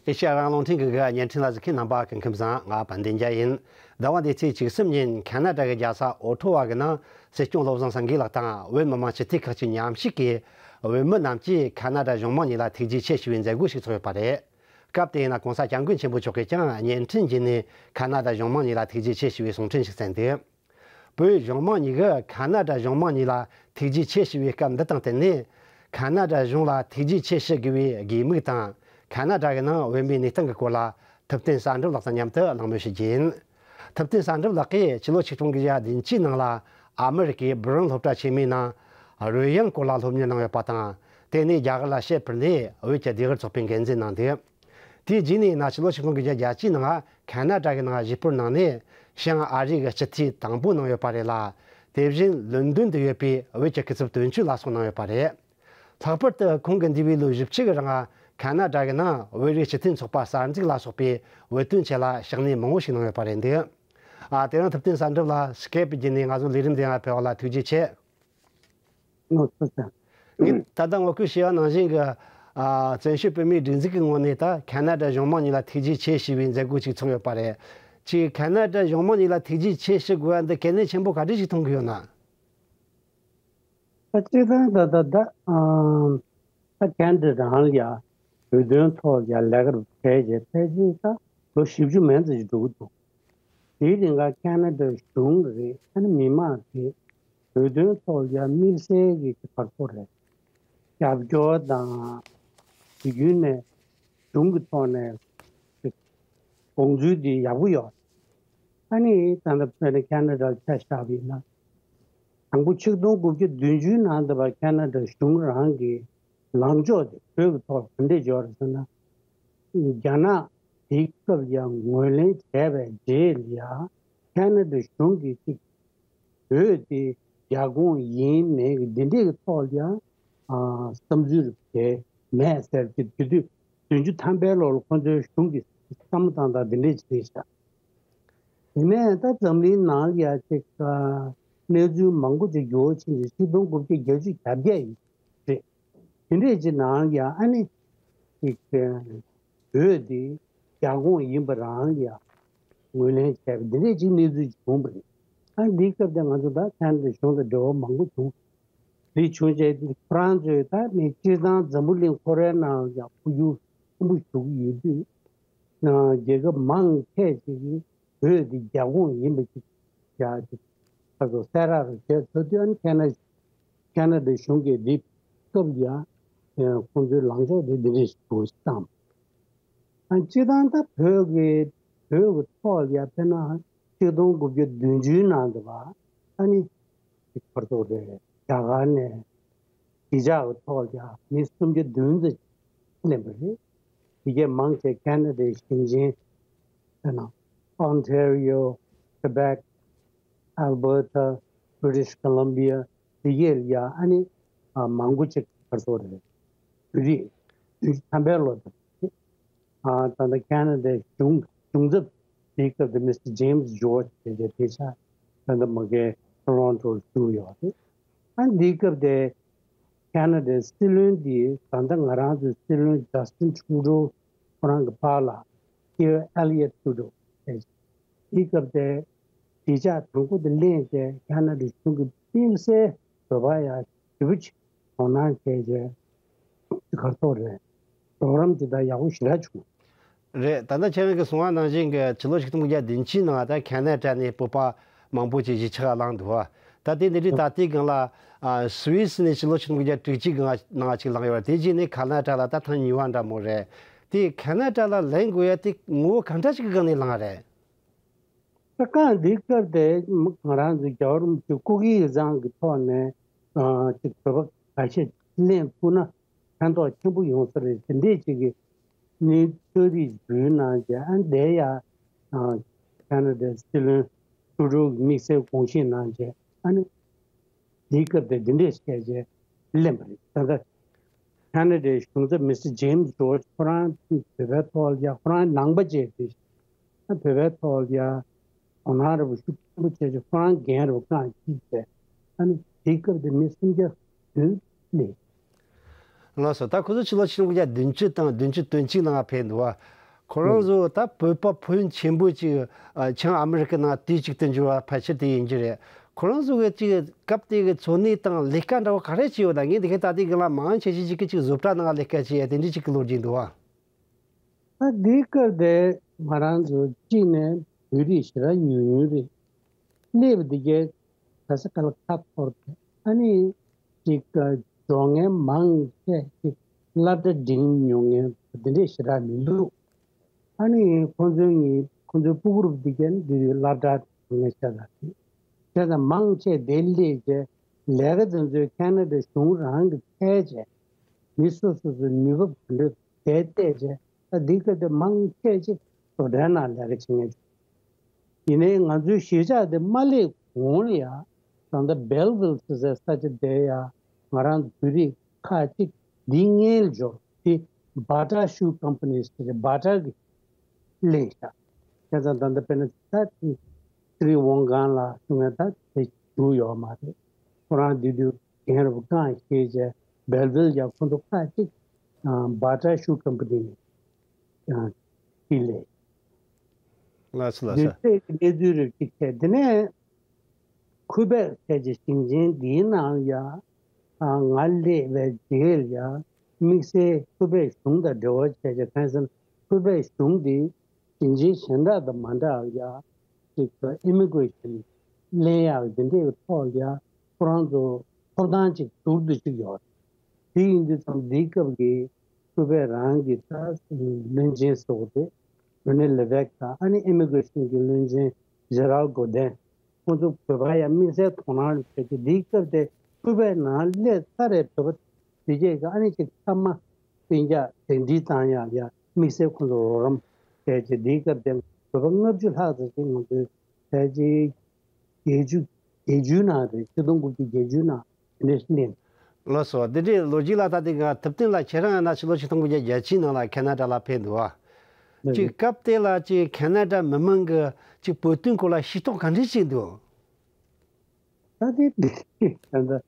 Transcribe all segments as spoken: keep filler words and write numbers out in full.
ཨེ་ཤ་ཡ་རང་དབང་རླུང་འཕྲིན་གྱི་བརྙན་འཕྲིན་ལ་གཟིགས་མཁན་རྣམ་པ་སྐུ་ཁམས་བཟང་། ང་དཔལ་ལྡན་རྒྱལ་ཡིན། ཟླ་བ་འདིའི་ཚེས་བཅུ་གསུམ་ཉིན་ཁ་ན་ཌ་གི་རྒྱལ་ས་ཨོ་ཊོ་ཝ་གི་ནང་སྲིད་སྐྱོང་བློ་བཟང་སེང་གེ་ལགས་དང་བོད་མི་མང་སྤྱི་འཐུས་ཁག་ཅིག་མཉམ་ཞུགས་ཀྱིས་བོད་མི་རྣམས་ཀྱིས་ཁ་ན་ཌ་གཞུང་མང་གཉིས་ལ་ཐུགས་རྗེ་ཆེ་ཞུ་བའི་མཛད་སྒོ་ཞིག་ཚོགས་ཡོད་པ་རེད། སྐབས་དེ་ཡིན་ན་༸གོང་ས་༸སྐྱབས་མགོན་ཆེན་པོ་མཆོག་གིས་ཀྱང་བརྙན་འཕྲིན་བརྒྱུད་ནས་ཁ་ན་ཌ་གཞུང་མང་གཉིས་ལ་ཐུགས་རྗེ་ཆེ་ཞུ་བའི་གསུང་འཕྲིན་ཞིག་བསྩལ་འདུག་བོད་གཞུང་མང་གཉིས་ཀྱིས་ཁ་ན་ཌ་གཞུང་མང་གཉིས་ལ་ཐུགས་རྗེ་ཆེ་ཞུ་བའི་སྐབས་འདི་དང་བསྟུན་ནས། ཁ་ན་ཌ་གཞུང་ལ་ཐུགས་རྗེ་ཆེ་ཞུ་དགོས་པའི་དགོས་དམིགས་དང་། ཁ་ན་ཌ་གི་ནང་བོད་མིའི་གནས་སྟངས་ཀྱི་སྐོར་ལ་ཐུབ་བསྟན་གསལ་འགྲུབ་ལགས་དང་མཉམ་དུ་གླེང་མོལ་ཞུ་རྒྱུ་ཡིན། ཐུབ་བསྟན་གསལ་འགྲུབ་ལགས་ཀྱིས་ཕྱི་ལོ་ཆིག་སྟོང་དགུ་བརྒྱ་བདུན་ཅུའི་ནང་ལ་ཨ་མི་རི་ཀའི་སྦི་རོན་སློབ་གྲྭ་ཆེན་མོའི་ནང་རོལ་དབྱངས་སྐོར་ལ་སློབ་གཉེར་གནང་ཡོད་པ་དང་། དེ་ནས་རྒྱ་གར་ལ་ཕྱིར་འཕུར་ནས་བོད་ཀྱི་ལྡེ་གུར་ཚོགས་པའི་འགན་འཛིན་གནང་འདུག་དེའི་རྗེས་ནས་ཡིན་ན་ཕྱི་ལོ་ཆིག་སྟོང་དགུ་བརྒྱ་བརྒྱད་ཅུའི་ནང་ཁ་ན་ཌ་གི་ནང་གཞིས་སྤོར་གནང་ནས། བྱང་ཨ་རི་གི་སྤྱི་འཐུས་དང་པོ་གནང་ཡོད་པ་རེད་ལ། དེ་བཞིན་ལོན་ཌོན་དུ་ཡོད་པའི་བོད་ཀྱི་སྐུ་ཚབ་དོན་གཅོད་ལ་སོགས་གནང་ཡོད་པ་རེད། ལྷག་པར་དུ་ཁོང་གིས་འདས་པའི་ལོ་བཞི་བཅུ་གི་རིང་ཁ་ན་ཌ་གི་ནང་བོད་རིགས་སྤྱི་མཐུན་ཚོགས་པ་གསར་འཛུགས་ལ་སོགས་པའི་བོད་དོན་ཆེད་ལ་ཕྱག་ལས་མང་བོ་ཞིག་གནང་ཡོད་པ་རེད་འདུག་ཨ། དེ་རིང་ཐུབ་བསྟན་གསལ་འགྲུབ་ལགས་སི་ཀེབ་བརྒྱུད་ནས་ང་ཚོའི་ལས་རིམ་འདི་ཡང་ཕེབས་པ་ལ་ཐུགས་རྗེ་ཆེ། ཨོ་ཐུགས་རྗེ་ཆེ། ངས་ད་ལྟ་ངོ་སྤྲོད་བྱས་པ་ནང་བཞིན་གྱི། ཨ། བཙན་བྱོལ་བོད་མིའི་སྒྲིག་འཛུགས་ཀྱི་ངོས་ནས་ད་ཁ་ན་ཌ་གཞུང་མང་གཉིས་ལ་ཐུགས་རྗེ་ཆེ་ཞུ་བའི་མཛད་སྒོ་ཅིག་ཚོགས་ཡོད་པ་རེད། ཅིག་ཁ་ན་ཌ་གཞུང་མང་གཉིས་ལ་ཐུགས་རྗེ་ཆེ་ཞུ་དགོས་པ་འདི་གལ་གནད་ཆེན་པོ་ག་འདྲ་ཞིག་མཐོང་གི་ཡོད་ན། ད་སྤྱིར་བཏང་ད་ད་ད་ཨམ། ད་ཁ་ན་ཌ་རང་ལ་ཡ་བོད་དོན་ཐོག་ལ་ཡ་ལས་ཀ་རུ་བྱས་རྗེས་ཕལ་ཆེར་ད་ལོ་བཞི་བཅུ་མན་ཙམ་ཞིག་འགྲོ་གི་འདུག་དེའི་རིང་ལ་ཁ་ན་ཌ་གཞུང་རེད། ཨ་ནི་མི་མང་གིས་བོད་དོན་ཐོག་ལ་ཡ་དམིགས་བསལ་གྱི་བར་སྐོར་རེད། རྒྱབ་སྐྱོར་དང་། དུས་རྒྱུན་ནས་གཞུང་གི་ཐོག་ནས་དགོངས་ཚུལ་འདི་ཡག་པོ་ཡོད། ཨ་ནི་ད་ལྟ་བོད་ནས་ཁ་ན་ཌར་ཆ་བཞག་པ་ཡིན་ན། དང་པོ་ཆིག་སྟོང་དགུ་བརྒྱ་བདུན་ཅུའི་ནང་དུ་བ་ཁ་ན་ཌ་གཞུང་རང་གི་ལངས་ཕྱོགས་དེ་བོད་ཀྱི་ཐོག་ག་འདྲས་འབྱོར་ཟེར་ན། རྒྱ་ནག་དེའི་སྐབས་ཡང་ངོས་ལེན་བྱས་པའི་རྗེས་ལ་ཡང་ཁ་ན་ཌ་གཞུང་གིས་ཅིག་བོད་དེ་རྒྱ་ཁོངས་ཡིན་མིན་གྱི་འདི་འདྲས་ཀྱི་ཐོག་ལ་ཡང་ཨ་བསམ་ཚུལ་དེ་མེད་ཟེར་གྱི། དེ་དུས་བདུན་ཅུ་ཐམ་པའི་ལོར་ཁོ་ཚོའི་གཞུང་གི་བསམ་བློ་བཏང་སྟངས་འདི་འདྲས་ཅིག་རེད་ཤག་དེ་ནས་ད་འཛམ་གླིང་ནང་ཡ་ཅིག་གནས་ཚུལ་མང་པོ་ཅིག་འགྱུར་བ་ཕྱིན་ཏེ་ཆིག་སྟོང་དགུ་བརྒྱ་བརྒྱད་ཅུ་གྱ་བརྒྱད་ཡིན་རེད། དེ་འདྲས་ཅིག་ནང་ཡ་ཨ་ནི་ཅིག་བོད་དེ་རྒྱ་ཁོངས་ཡིན་པ་རང་ཡ་ངོས་ལེན་བྱས་པ་འདི་འདྲས་ཅིག་གནས་ཚུལ་ཅིག་བྱུང་བ་རེད། ཨ་འདིའི་སྐབས་དེ་ང་ཚོ་ད་ཁ་ན་ཌ་གཞུང་དང་འབྲེལ་བ་མང་པོ་བྱུང་། འདི་བྱུང་རྗེས་ཁོ་རང་ཚོས་ད་ནི་སྤྱིར་བཏང་འཛམ་བུ་གླིང་ཁོ་རའི་ནང་ཡང་འཕོ་འགྱུར་ཆེན་པོ་ཞུགས་ཀྱི་ཡོད་དུས། རྒྱལ་ཁབ་མང་ཆེ་ཅིག་གིས་བོད་འདི་རྒྱ་ཁོངས་ཡིན་པ་ཅིག་ཡང་ཅིག་ཁ་ཚོ་གསལ་རག་རུ་བྱས་ཚར་དུས། ཨ་ནི་ཁ་ན་ཁ་ན་ཌའི་གཞུང་གིས་འདི་སྐབས་ཡང་ཁོང་ཚོའི་ལངས་ཕྱོགས་དེ་འདི་འདྲས་ཞིག་འདུག་བསམ། ཨ་སྤྱིར་བཏང་ད་བོད་ཀྱི་བོད་ཀྱི་ཐོག་ལ་ཡ་དཔེར་ན་ཆིག་སྟོང་དགུ་བརྒྱ་བདུན་ཅུའི་ནང་དུ་བ་ཨ་ནི་ཁོ་ཚོ་རེད། རྒྱ་གར་ནས་གཞིས་ཆགས་ཀྱི་ཐོག་ལ་ཡ་མི་སུམ་བརྒྱ་བདུན་ཙམ་ལེན་པ་རེད། དེ་གས་མང་ཆེ་ཁ་ན་ཌའི་ཞིང་ཆེན་དཔེར་ན་ཨོན་ཊེ་རི་ཡོ། ཀེ་བེག། ཨལ་བར་ཊ། བྷི་རི་ཊིཤ་ཀོ་ལོམ་བི་ཡ། དེ་གས་ལ་ཡ་ཨ་ནི་ཨ་མང་པོ་ཅིག་ཁོ་ཚོ་རེད། བོད་རིགས་བདུན་ཅུ་ཐམ་པའི་ལོ་དེ། ཨ་ད་ལྟ་ཁ་ན་ཌའི་གཞུང་གཞུང་ཚབ་དེའི་སྐབས་དེ་མི་སི་ཊར་ཇེམ་སི་ཇོར་ཇི་ཟེར་བྱས་དེ་ཆ་ད་ལྟ་མ་གིའི་ཊོ་རོན་ཊོར་བཞུགས་ཡོད་རེད། ཨ་འདིའི་སྐབས་དེ་ཁ་ན་ཌའི་སྲིད་བློན་དེ་ད་ལྟ་ང་རང་ཚོའི་སྲིད་བློན་ཇ་སི་ཊིན་ཊུ་རུ་ཌོ་ཁོ་རང་གི་པཱ་ལགས་ཀིར་ཨེ་ལི་ཡོད་ཊུ་རུ་ཌོ་ཟེར། དེའི་སྐབས་དེ་གཞིས་ཆགས་དང་པོ་དེ་ལེན་བྱས་ཁ་ན་ཌའི་གཞུང་གི་དམིགས་བསལ་བོད་པ་ཡ་ཞེ་པོ་ཅིག་དོ་སྣང་བྱས་རྗེས་གར་ཐོག་རེད། གྲོགས་རམ་ཇི་ལྟར་ཡག་པོ་ཞེ་དྲག་བྱུང་། རེད། ད་ལྟ་ཁྱེད་རང་གིས་གསུངས་པ་ནང་བཞིན་གྱི་ཕྱི་ལོ་ཆིག་སྟོང་དགུ་བརྒྱ་བདུན་ཅུའི་ནང་ད་ཁ་ན་ཌ་ནས་བོད་པ་མང་པོ་ཅིག་གཞིས་ཆགས་ལངས་འདུག་བ། ད་ལྟའི་འདི་འདྲའི་ད་ལྟའི་སྒང་ལ་ཨ་སུད་སི་ནས་ཕྱི་ལོ་ཆིག་སྟོང་དགུ་བརྒྱ་དྲུག་ཅུའི་སྒང་ནང་ཅིག་ལངས་ཡོད་རེད། དེ་རྗེས་ནས་ཁ་ན་ཌ་ལ་ད་ཐེངས་གཉིས་པ་འདྲ་མོ་རེད། དེ་ཁ་ན་ཌ་ལ་ལེན་དགོས་ཡ་དེ་ངོ་བོ་གང་འདྲ་ཞིག་གི་སྒང་ནས་ལངས་རེད། ད་གང་འདི་སྐབས་དེ་ང་རང་ཚོ་རྒྱལ་བ་རིན་པོ་ཆེ་སྐུ་སྒེར་བཟང་གི་ཐོག་ནས་ཨ་ཅིག་བོད་པ་འགའ་ཤས་ལེན་ཐུབ་ན་ཕན་ཐོགས་ཆེན་པོ་ཡོང་ས་རེད། དེ་འདྲས་ཅིག་གི་གནས་ཚུལ་རིགས་བརྒྱུད་གནང་རྗེས། ཨ་འདས་ཡ་ཨ་ཁ་ན་ཌའི་སྲིད་བློན་ཊུ་རུ་ཌོ་གི་དམིགས་བསལ་དགོངས་བཞེས་གནང་རྗེས། ཨ་ནི་དེའི་སྐབས་དེ་འདི་འདྲས་བཤད་རྗེས་ལེན་པ་རེད། ད་ལྟ་ཁ་ན་ཌའི་གཞུང་ཚབ་མི་སི་ཊར་ཇེམ་སི་ཇོར་ཇི་ཁོ་རང་བོད་པའི་ཐོག་ལ་ཡ་ཁོ་རང་ནང་པ་བྱས་ཏེ། ཨ་བོད་པའི་ཐོག་ལ་ཡ་དོ་སྣང་རེ་བ་ཤུགས་ཆེན་པོ་བྱས་རྗེས་ཁོ་རང་འགན་རེ་བ་བསྐངས་ཀྱིས་བྱས། ཨ་ནི་དེའི་སྐབས་དེ་མི་སུམ་བརྒྱ་བདུན་སླེབས། ལགས་སོ། ད་ཁོ་ཚོ་ཕྱི་ལོ་ཆིག་སྟོང་དགུ་བརྒྱ་བདུན་ཅུ་དང་བདུན་ཅུ་དོན་གཅིག་ནང་ཕེབས་འདུག་བ། ཁོ་རང་ཚོ་ད་བོད་པ་ཕོན་ཆེན་པོ་ཅིག་ཨ། བྱང་ཨ་མི་རི་ཀ་ནང་དུས་གཅིག་ཏུ་འབྱོར་བ་ཕལ་ཆེར་དེ་ཡིན་རྒྱུ་རེད། ཁོ་རང་ཚོ་གི་ཅིག་སྐབས་དེ་གི་འཚོ་གནས་དང་ལས་ཀ་འདྲ་བོ་ག་རེ་བྱས་ཡོད་ན། ངས་འདི་ག་ད་ལྟའི་སྒང་ལ་མང་ཆེ་ཤོས་ཅིག་གིས་ཅིག་བཟོ་གྲྭ་ནང་ལས་ཀ་བྱས་ཡ་དེ་འདྲ་ཅིག་གི་ལོ་རྒྱུས་འདུག་བ། ད་འདི་སྐབས་དེ་ང་རང་ཚོ་གཅིག་ནས་བོད་རིགས་ཞེ་དྲག་ཉུང་ཉུང་རེད། སླེབས་པ་འདི་གའི་ག་ས་ག་ལ་ཁ་འཐོར་ཏེ། ཨ་ནི་ཅིག་སྦྱོང་མཁན་མང་ཆེ་ཅིག་སློབ་གྲྭ་འགྲིམ་མྱོང་མཁན་འདི་འདྲས་ཞེ་དྲག་མི་འདུག་ཨ་ནི་ཁོང་ཚོའི་ངའི་ཁོང་ཚོའི་སྤུ་གུ་རུ་འདི་གའི་འདི་སློབ་གྲྭ་འགྲིམ་མཁན་ཤ་སྟག་རེད། བྱས་ཙང་མང་ཆེ་དེ་སླེབས་རྗེས་ལས་ཀ་དེ་ཚོའི་ཁེ་ན་ཌ་གཞུང་རང་གིས་འཚོལ་བྱས། མི་སོ་སོ་ཚོའི་ནུས་པ་ག་འདྲ་དེ་བལྟས་རྗེས་ད་འདི་སྐབས་དེ་མང་ཆེ་ཅིག་བཟོ་གྲྭའི་ནང་ལས་ཀ་བྱེད་མཁན་ཅིག་ཡིན་ནའི་ང་ཚོའི་གཞིས་ཆགས་དེ་མ་སླེབས་གོང་ལ་ཡ། ད་ལྟ་སྦེལ་ཝིལ་ཟེར་སའི་ས་ཆ་དེ་ཡ། ང་རང་བོད་རིགས་ཁག་ཅིག་འདི་སྔོན་ལ་འབྱོར་དེ་བྷ་ཊ་ཤུ་ཀམ་པ་ནི་ཟེར་བྷ་ཊ་གི་གླེང་བཞག་བྱས་ཙང་ད་ལྟ་དཔེར་ན་ད་ཚེ་རིང་དབང་སྒང་ལགས་ཞུ་མཁན་ད་དེ་བཞུགས་ཡོད་མ་རེད། ཁོ་རང་དེ་དུས་རྒན་རབས་རྐང་བཞེས་བྱས་སྦེལ་ཝིལ་ཡ་ཁོ་ཚོ་ཁག་ཅིག་བྷ་ཊ་ཤུ་ཀམ་པ་ནི་ནས་ཡང་ཅིག་ལས། ལགས་སོ་ལགས་སོ། དུས་ཚོད་ཀྱི་གནས་ཚུལ་རེ་གཅིག་བྱས། དེ་ནས་ཁུ་བེག་ཟེར་གྱི་ཞིང་ཆེན་འདིའི་ནང་ཡ། ང་སླེབས་པའི་རྗེས་ལ་ཡ། དམིགས་བསལ་ཁུ་བེག་གཞུང་དང་འབྲེལ་བ་བྱས་ཀྱི་གང་ཟེར་ན་ཁུ་བེག་གཞུང་འདི་ཞིང་ཆེན་གཞན་དག་དང་མ་འདྲ་བ་ཡ། ཅིག་ཨི་མི་གྷི་རེ་ཤན་ལེན་ཡག་འདི་འདྲའི་ཐོག་ལ་ཡ་ཁོ་རང་ཚོ་ཐོབ་ཐང་ཅིག་ཟུར་དུ་ཅིག་ཡོད་རེད། དེ་ཡིན་དུས་ཙམ་འདིའི་སྐབས་ཀྱི་ཁུ་བེག་རང་གི་ད་བློན་ཆེན་ཟེར་དགོས་རེད། རེ་ནེ་ལེ་ཝེག་དང་ཨ་ནི་ཨི་མི་གྷི་རེ་ཤན་གྱི་བློན་ཆེན་ཇེ་རལ་གོ་ཌན། ཁོང་ཚོ་བོད་པ་ཡ་དམིགས་བསལ་དོ་སྣང་བྱས་ཏེ་འདིའི་སྐབས་དེ་ཁུ་བེག་ནང་སླེབས་ཚར་རེད། བོད་པ་དེ་གས་ཀྱི་ཨ་ནི་ཅིག་ཚང་མ་གཏན་འཇགས་གདན་འདྲེན་བཏང་ཡག་ཡ་དམིགས་བསལ་ཁོང་ཚོ་རོགས་རམ་བྱས་ཏེ་འདིའི་སྐབས་དེ་བོད་པ་ལྔ་བཅུ་ལྷག་ཙམ་ཞིག་ང་ཚོའི་ཕལ་ཆེར་བརྒྱད་ཅུ་བརྒྱད་ཅུའི་ནང་རེད། ཆིག་སྟོང་དགུ་བརྒྱ་བརྒྱད་ཅུའི་ནང་དེ་འདྲས་སླེབས། ལགས་སོ། འདི་འདྲའི་ལོ་རྒྱུས་ལ་ད་ལྟའི་ང་ཐུབ་བསྟན་ལགས་ཁྱེད་རང་ཡང་ན་ཕྱི་ལོ་ཆིག་སྟོང་དགུ་བརྒྱ་བརྒྱད་ཅུའི་ནང་ལ་ཁེ་ན་ཌ་ལ་ཕེབས་འདུག་བ། ཅིག་སྐབས་དེ་ལ་ཅིག་ཁེ་ན་ཌ་མི་མང་གི་ཅིག་བོད་དོན་སྐོར་ལ་ཤེས་རྟོགས་ག་འདྲས་ཅིག་འདུག་ད་དེ་དེ་ད་ལྟ་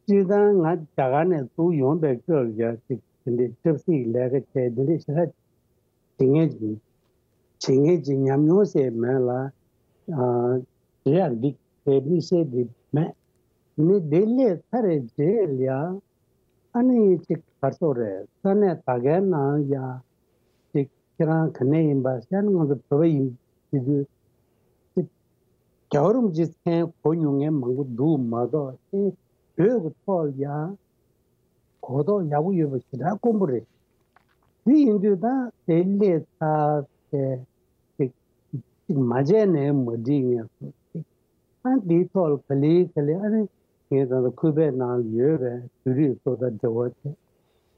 སྤྱིར་བཏང་ང་རྒྱ་གར་ནས་ཚུར་ཡོང་པའི་སྐབས་ལ་ཡ་ཅིག་དེ་འདྲའི་ཆབ་སྲིད་ལས་ཀ་བྱས་དེ་འདྲའི་ཞེ་དྲག་བྱེད་མཁན་ཅིག་བྱེད་མཁན་ཅིག་ཉམས་མྱོང་ཟེར་མེད་ལ། ཨ། དེ་ཡང་འདི་དེ་དམིགས་བསལ་འདི་མེད། ནི་དེ་སླེབས་ཚར་རེད་རྗེས་ལ་ཡ། ཨ་ནི་ཅིག་ག་རེ་ཟེར་དགོས་རེད། ས་གནས་ད་གའི་ནང་ཡ། ཅིག་ཁྱེད་རང་ག་ནས་ཡིན་པ་ཟེར་ན་ང་ཚོ་བོད་པ་ཡིན་ཟེར་དུས། ཅིག་རྒྱལ་བ་རིན་པོ་ཆེའི་མཚན་གོ་མྱོང་མཁན་མང་པོ་འདུག་མ་གཏོགས་ཅིག་བོད་ཀྱི་ཐོག་ལ་ཡ། གོ་རྟོགས་ཡག་པོ་ཡོད་པ་ཞེ་དྲག་དཀོན་པོ་རེད། དེ་ཡིན་དུས་ད་དེ་སླེབས་ཚར་ཏེ་ཅིག་ཅིག་མ་བྱས་ནས་མ་འགྲིག་ངེས་སོ་ཅིག་ཨ་འདིའི་ཐོག་ལ་ག་ལེ་ག་ལེ་ཨ་ནི་ངས་ད་ལྟ་ཁུ་བེག་ནང་ལ་ཡོད་པའི་བོད་རིགས་ཚོ་དང་འབྲེལ་བ་བྱས།